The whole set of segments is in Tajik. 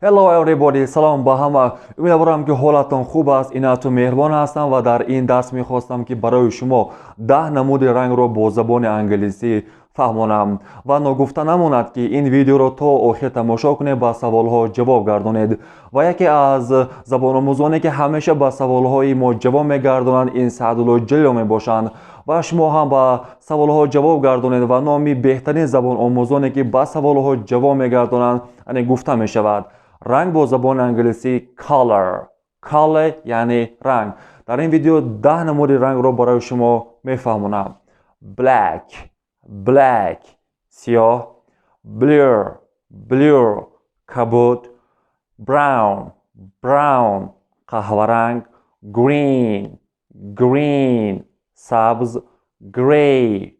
Hello everybody, салом ба ҳама. Умедворам, ки ҳолатон хуб аст. Инату меҳрубон ҳастам ва дар ин дарс мехостам, ки барои шумо 10 намуди рангро бо забони англисӣ фаҳмонам. Ва ногуфта намонад, ки ин видеоро то охир тамошо кунед, ба саволҳо ҷавоб гардонед. Ва яке аз забономӯзоне, ки ҳамеша ба саволҳои мо ҷавоб мегардонанд, ин Саъдулло Ҷалилов мебошанд. Ва шумо ҳам ба саволҳо ҷавоб гардонед ва номи беҳтарин забономӯзоне, ки ба саволҳо ҷавоб мегардонанд, яъне гуфта мешавад. Ранг бо забони англисӣ color, color яъне ранг. Дар ин видео 10 намуди рангро барои шумо мефаҳмонам. Black, black сиёҳ, blue, blue кабуд, brown, brown қаҳваранг, green, green сабз, grey,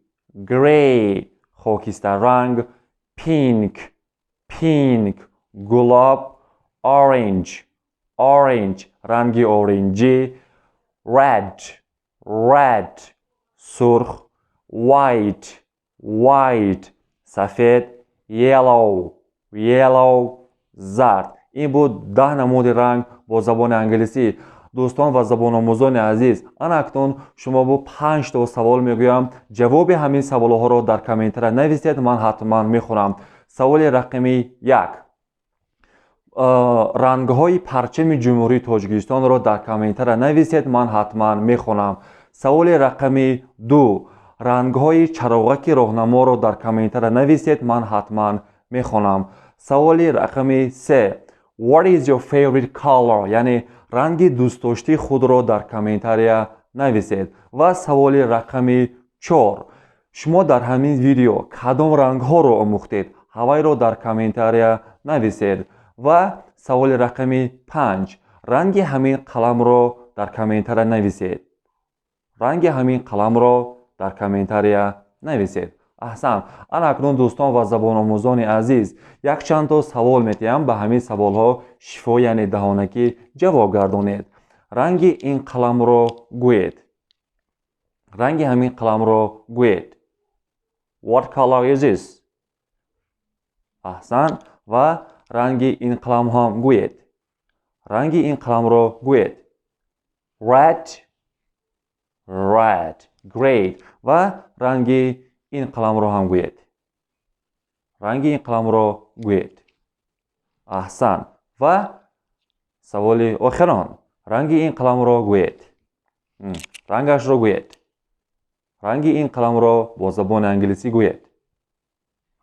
grey хокистарранг, pink, pink гулоб, orange, orange ранги оринҷӣ, red, red сурх, white, white сафед, yellow, yellow зард. Ин буд 10 намуди ранг бо забони англисӣ. Дӯстон ва забономӯзони азиз, ана акнун шумо бо панҷто савол мегӯям. Ҷавоби ҳамин саволҳоро дар комментария нависед, ман ҳатман мехонам. Саволи рақами 1: рангҳои парчами Ҷумҳурии Тоҷикистонро дар комментария нависед, ман ҳатман мехонам. Саволи рақами 2: рангҳои чароғаки роҳнаморо дар комментария нависед, ман ҳатман мехонам. Саволи рақами 3: What is your favorite color? Яъне ранги дӯстдоштии худро дар комментария нависед. Ва саволи рақами 4: шумо дар ҳамин видео кадом рангҳоро омӯхтед? Ҳавайро дар комментария нависед. Ва саволи рақами 5: ранги ҳамин қаламро дар комментария нависед. Ранги ҳамин қаламро дар комментария нависед. Аҳсан. Ана акнун, дӯстон ва забономӯзони азиз, якчандто савол метиҳам. Ба ҳамин саволҳо шифо, яъне даҳонакӣ ҷавоб гардонед. Ранги ин қаламро гӯед. Ранги ҳамин қаламро гӯед. What color is this? Аҳсан. Ва ранги ин қалам ҳам гӯед. Ранги ин қаламро гӯед. Red, red, great. Ва ранги ин қаламро ҳам гӯед. Ранги ин қаламро гӯед. Аҳсан. Ва саволи охирон: ранги ин қаламро гӯед. Рангашро гӯед. Ранги ин қаламро бо забони англисӣ гӯед.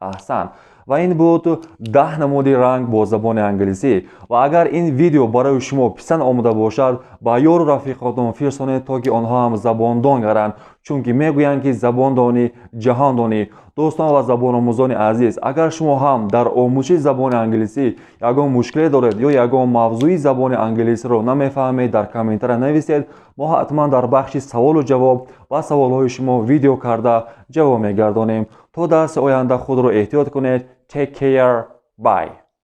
Аҳсан. Ва ин буд 10 намуди ранг бо забони англисӣ. Ва агар ин видео барои шумо писанд омода бошад, ба ёру рафиқотон фирсонед, то ки онҳо ҳам забондон гарданд, чунки мегӯянд, ки забондонӣ, ҷаҳондонӣ. Дӯстон ва забономӯзони азиз, агар шумо ҳам дар омӯзиши забони англисӣ ягон мушкиле доред ё ягон мавзӯи забони англисиро намефаҳмед, дар комментария нависед. Мо ҳатман дар бахши саволу ҷавоб ба саволҳои шумо видео карда ҷавоб мегардонем. То дарси оянда худро эҳтиёт кунед. Take care, bye.